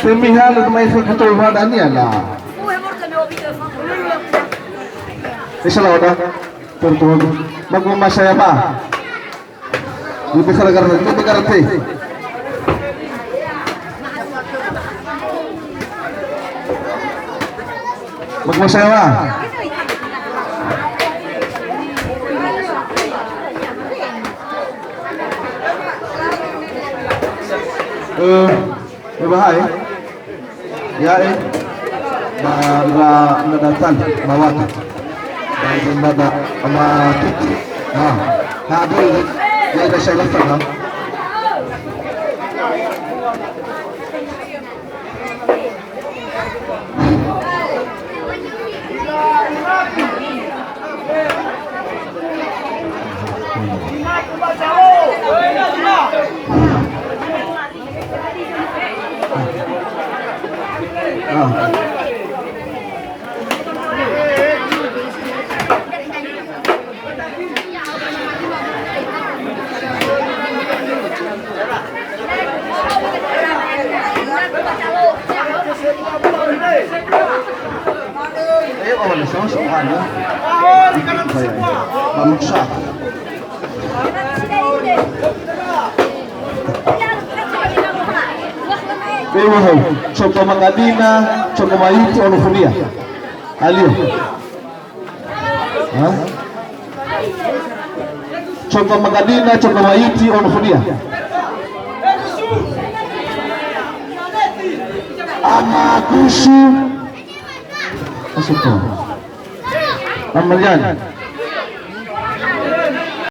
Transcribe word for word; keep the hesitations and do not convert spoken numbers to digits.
Temiha lö mai khö kutu wa dania na. Esa lawa da. Tertuan. Bagu masa ya, Pak. Lebih gara-gara, lebih gara-gara. Magmasalah. Eh, eh, bahaya. Ya, eh. Ba, ba, ba datang, ba wata. Dan ba da, ba titi. Ha, ha, dulu. Ya, dah saya lepas, ha. Ewa hau, coba magadina, coba mayuti ono fulia. Alio. Ha? Coba magadina, coba mayuti ono fulia. Ama kusu. Masuk tu. Amalian.